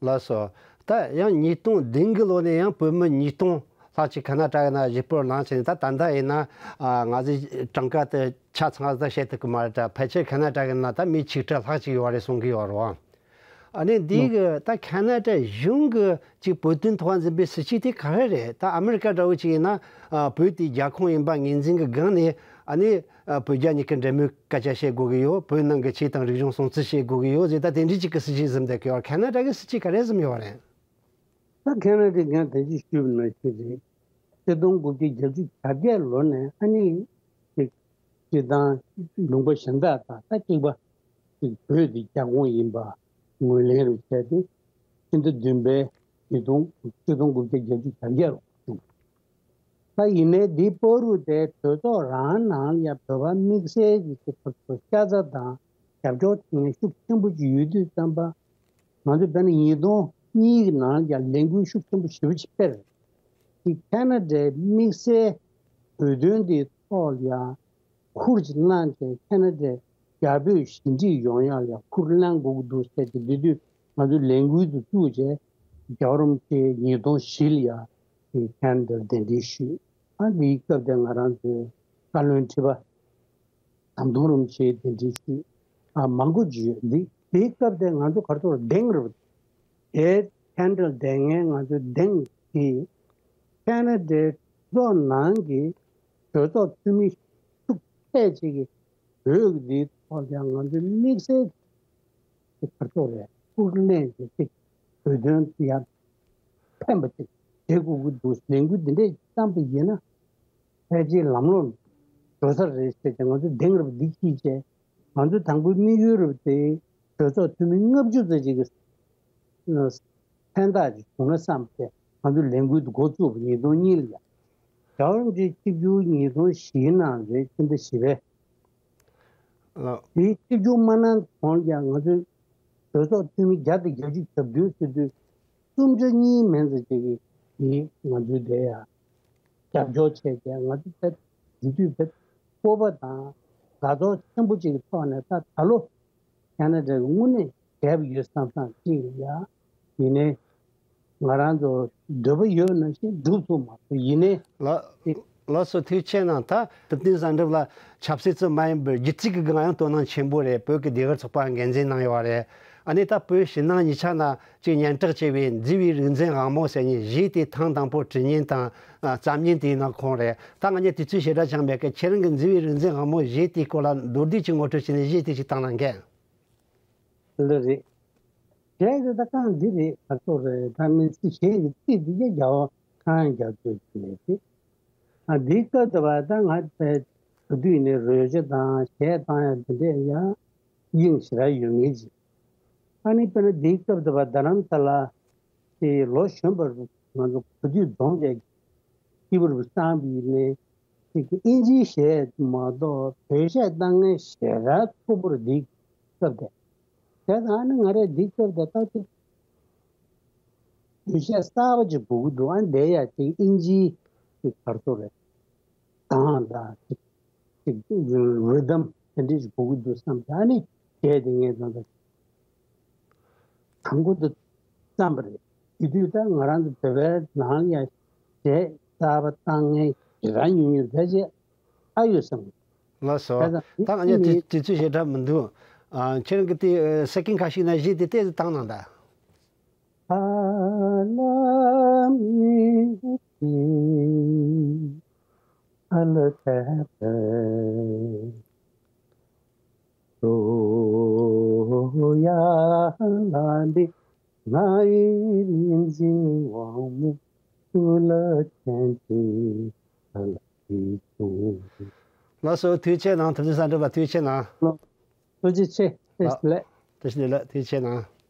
ལགས་སོ། ད་ཡང་ཉིས་སྟོང་བདུན་གྱི་ལོ་ནས་ཡང་བོད་མི་ཉིས་སྟོང་ལྷག་ཅིག་ཁ་ན་ཌ་ཡི་ནང་གཞིས་སྤོར་གནང་བྱས་ནས། ད་ད་ལྟ་ཡིན་ན་ཨ་ང་ཚོའི་གྲངས་ཀ་དེ་ཆ་ཚང་ད་བཤད་ཐུབ་ཀྱི་མ་རེད། ད་ཕལ་ཆེར་ཁ་ན་ཌ་ཡི་ནང་ད་མི་ཆིག་ཁྲི་ལྷག་ཅིག་ཡོད་རེད་གསུང་གི་ཡོད་རེད་བ། ཨ་ནི་འདི་གི་ད་ཁ་ན་ཌ་གཞུང་གི་ཅིག་བོད་དོན་ཐོག་འཛིན་པའི་སྲིད་བྱུས་དེ་ག་རེ་རེད། ད་ཨ་མི་རི་ཀ་འདྲ་བོ་ཅིག་ཡིན་ན་ཨ་བོད་དེ་རྒྱལ་ཁོངས་ཡིན་པ་ངོས་འཛིན་གྱི་སྒང་ནས། ཨ་ནི་ཨ་བོད་རྒྱ་གཉིས་ཀྱི་འབྲེལ་མོལ་སྐད་ཆ་བཤད་དགོས་ཀྱི་ཡོད། བོད་ནང་གི་ཆོས་དང་རིག་གཞུང་སྲུང་བརྩི་བྱེད་དགོས་ཀྱི་ཡོད་ཟེར། ད་དེ་འདྲའི་ཅིག་གི་སྲིད་བྱུས་འཛིན་བསྡད་ཀྱི་ཡོད། ཁ་ན་ཌ་གི་སྲིད་བྱུས་ག་རེ་འཛིན་ཡོད་རེད། ད་ཁ་ན་ཌའི་སྒང་ད་ཅི་ཞུས་པ་ནང་བཞིན་རེད། ཆིག་སྟོང་དགུ་བརྒྱ་བརྒྱད་ཅུ་གྱ་བརྒྱད་ལོ་ནས་ཨ་ནི་ཅིག་སྤྱིར་བཏང་ལུང་པ་གཞན་དག་དང་ད་གཅིག་པ་ཅིག་བོད་དེ་རྒྱལ་ཁོངས་ཡིན་པ་ངོས་ལེན་རུ་བྱས་ཏེ། ཕྱི་ཟླ་བདུན་པའི་ཉིས་སྟོང་ཆིག་སྟོང་དགུ་བརྒྱ་བརྒྱད་ཅུ་གྱ་བརྒྱད་ལོ་བྱུང་། ད་ཡིན་ནའི་འདི་བར་དུ་དེ་གྲོས་ཚོགས་རང་ནང་ཡང་བོད་པ་དམིགས་བསལ་གྱི་ཅིག་ཁོ་ཚོ་ཤ་ཚ་དང་རྒྱབ་སྐྱོར་བྱེད་མཁན་ཤུགས་ཆེན་པོ་ཅིག་ཡོད་དུས་ཙམ་པ། ང་ཚོ་དཔེར་ན་ཉིས་སྟོང་གཉིས་ཀྱི་ནང་ཡང་ལས་འགུལ་ཤུགས་ཆེན་པོ་ཞེ་པོ་ཅིག་སྤེལ། ཅིག་ཁ་ན་ཌའི་དམིགས་བསལ་བོད་དོན་འདིའི་ཐོག་ལ་ཡང་ཁུར་ཅིག་བླངས་བྱས། ཁ་ན་ཌའི་རྒྱ་བོད་ཞི་འགྲིག་ཡོང་ཡག་ལ་ཡང་ཁུར་བླངས་དགོས་ཀྱི་འདུག་ཟེར་ཏེ། འདི་དུས་ང་ཚོས་ལས་འགུལ་དུ་བཙུགས་བྱས། རྒྱལ་བ་རིན་པོ་ཆེ་ཉིས་སྟོང་བཞི་ལ་ཡང་དེ་ཁ་ན་ཌར་གདན་འདྲེན་ཞུས། ཨ་འདིའི་སྐབས་དེ་ང་རང་ཚོའི་བཀའ་བློན་ཁྲི་པ་ཟམ་གདོང་རིན་པོ་ཆེ་གདན་འདྲེན་ཞུས། ཨ་མང་པོ་ཅིག་ཡོད། འདི་དེའི་སྐབས་དེ་ང་ཚོ་ག་རེ་ཟེར་དགོས་རེད། དེ་ཁ་ན་ཌར་གདན་ངས་ང་ཚོའི་གདན་དེ་ཁ་ན་ཌའི་གྲོས་ཚོགས་ནང་གི་གྲོས་ཚོགས་འཐུས་མི་ཤུགས་ཆེ་ཅིག་གིས་བོད་ཀྱི་འདིའི་ཐོག་ཀྱང་ང་ཚོའི་དམིགས་བསལ་གྱི་གར་ཐོག་ལས་ཕུགས་ལེན་བྱེད་ཅིག་བོད་དོན་ཡར་ཕན་པ་ཅིག་བྱེད་དགོས་ཀྱི་འདུག་ལས་འགུལ་འདི་འདྲས་བརྩམས་པ་ཡིན་ན། ཕལ་ཆེར་ལམ་ལྷོང་འགྲོ་ས་རེད་ཟེར་ཏེ། ང་ཚོ་གདན་རབས་འདི་ཁྱེར་བྱས། ང་ཚོའི་དང་པོའི་དམིགས་ཡུལ་རབས་དེ་གྲོས་ཚོགས་འཐུས་མི་ལྔ་བཅུ་ཙམ་ཅིག་གི་ཕན་ཐོགས་ཅིག་བྱུང་ན་བསམ་སྟེ་ང་ཚོས་ལས་འགུལ་འདི་འགོ་བཙུགས་པ་ཉིས་སྟོང་གཉིས་ལ་ཡ། རྒྱལ་བ་རིན་པོ་ཆེ་ཆིབས་བསྒྱུར་ཉིས་སྟོང་བཞིའི་ནང་རེད། ཕྱི་ཟླ་བཞི་པའི། ལགས། དེའི་ཆིབས་བསྒྱུར་མ་གནང་གོང་ཀྱང་ང་ཚོའི་གྲོས་ཚོགས་འཐུས་མི་བརྒྱ་དང་བརྒྱད་ཅུ་གྱ་བདུན་ཟེར་དུས། སུམ་ཆ་གཉིས་མན་ཙམ་ཅིག་གིས་ང་ཚོའི་དེ་ཡ་རྒྱབ་སྐྱོར་བྱས་ཀྱང་། ང་ཚོ་དེ་དེ་དུས་དཔེ་སྤོབས་པ་དང་དགའ་ཚོར་ཆེན་པོ་ཅིག་གི་ཐོག་ནས། ད་ད་ལོ་ཁ་ན་ཌ་གི་དངོས་གནས་བསྡད་པ་ཡོད་བསམ་བསམ་ཅིག་ཡ། ཡིན་ནའི་ང་རང་ཚོ་འདོད་པ་ཡོད་ནང་བཞིན་འགྲུབ་ཐུབ་མ་སོང་། ཡིན་ནའི། ལགས། ལགས་སོ། ཐུགས་རྗེ་གནང་། ད་ཐུབ་བསྟན་བསམ་གྲུབ་ལགས་ཆབ་སྲིད་ཙམ་མ་ཡིན་པར་སྒྱུ་རྩལ་གྱི་སྒང་ཡང་དོ་སྣང་ཆེན་པོ་རེད། བོད་ཀྱི་ལྡེ་གུར་ཚོགས་པ་འགན་འཛིན་གནང་ཡོད་རེད། ཨ་ནི་ད་བོད་ཕྱི་ནང་གཉིས་ཆ་ན་ཅིག་སྙན་གྲགས་ཆེ་བའི་མཛེས་པའི་རིག་འཛིན་དབང་མོ་ཟེར་མཁན་ཞིག་དེ་ཐེངས་དང་པོ་དྲི་བརྙན་དང་ཨ་རྩོམ་བརྙན་དེའི་ནང་ཁོང་རེད། ད་ང་གཉིས་དུས་ཚོད་ཞེ་དྲག་ཅང་མེད་ཀི། ཁྱེད་རང་གི་མཛེས་པའི་རིག་འཛིན་དབང་མོ་ཞིག་དེའི་སྐོར་ལ་མདོར་བསྡུས་ཀྱི་ངོ་སྤྲོད་བྱས་ནས་ཞིག་དེ་ཞིག་བཏང་གནང་གས། ལགས་རེད། གཞས་དེ་ད་རྐང་འདི་རེད། ག་ཚོད་རེད། ད་མི་ཚེ་གཞས་ཀྱི་ཚིག་འདི་ཡ་རྒྱ་བ་ཁང་རྒྱ་མཚོས་བྲིས་ནས་ཅིག་ཨ་འདིའི་སྐབས་དུ་བ་ད་ང་ད་ག་དུས་ནས་རོལ་ཆ་དང་གཞས་བཏང་ཡ་འདི་འདྲས་ཡ་དབྱིངས་ཞེ་དྲག་ཡོད་ངེས་ཅིག་ཨ་ནི་དཔེར་ན་འདིའི་སྐབས་དུ་བ་རྡ་རམ་ས་ལ་དེ་ལོ་གཞོན་པར་ང་ཚོ་ག་དུས་འཛོམས་བྱས་སྐྱིད་པོ་རུ་བསམ་པ་ཡིན་ནའི། ཅིག་ཨིན་ཇིའི་གཞས་མ་གཏོགས་བོད་གཞས་བཏང་མཁན་ཞེ་དྲག་ཚོ་བོར་འདི་སྐབས་དེ། དེ་ད་ནི་ང་རས་འདི་སྐབས་དེ་ལྟ་ཚེ། བོད་གཞས་གསར་པ་ཅིག་དགོས་ཀྱི་འདུག་ཨ་ནི་དེ་ཡ་ཅིག་ཨིན་ཇིའི་ཅིག་ག་རེ་ཟེར་དགོས་རེད། གདངས་དང་ཅིག་ཅིག་རི་དམ་དེ་འདྲ་ཞིག་དགོས་ཀྱི་འདུག་བསམ་ད་ནི་གཞས་དེ་ངས་ད་ལྟ་དང་པོ་དུ་བརྩམས་པ་རེད། དེ་དུས་ད་ང་རང་ཚོ་བོད་པའི་ནང་ཡང་གཞས་གསར་པ་བཏང་མཁན་ཞེ་དྲག་ཉུང་ཉུང་རེད་བྱས་ཨ་ཡོད་བསམ། ལགས་སོ། ད་ད་ང་ཚོ་དུས་ཚོད་ཞེ་དྲག་མི་འདུག་ཨ། ཁྱེད་རང་གི་དེ་ཨ། སེ་ཀེན་ཁ་ཤས་ན་གཞས་དེ་ཏོག་ཙམ་བཏང་གནང་ད། ལགས་སོ། ཐུགས་རྗེ་གནང་། ཐུགས་རྗེ་གནང་། ཐུགས་རྗེ་ཆེ། བཀྲ་ཤིས་བདེ་ལེགས། བཀྲ་ཤིས་བདེ་ལེགས། ཐུགས་རྗེ་གནང་།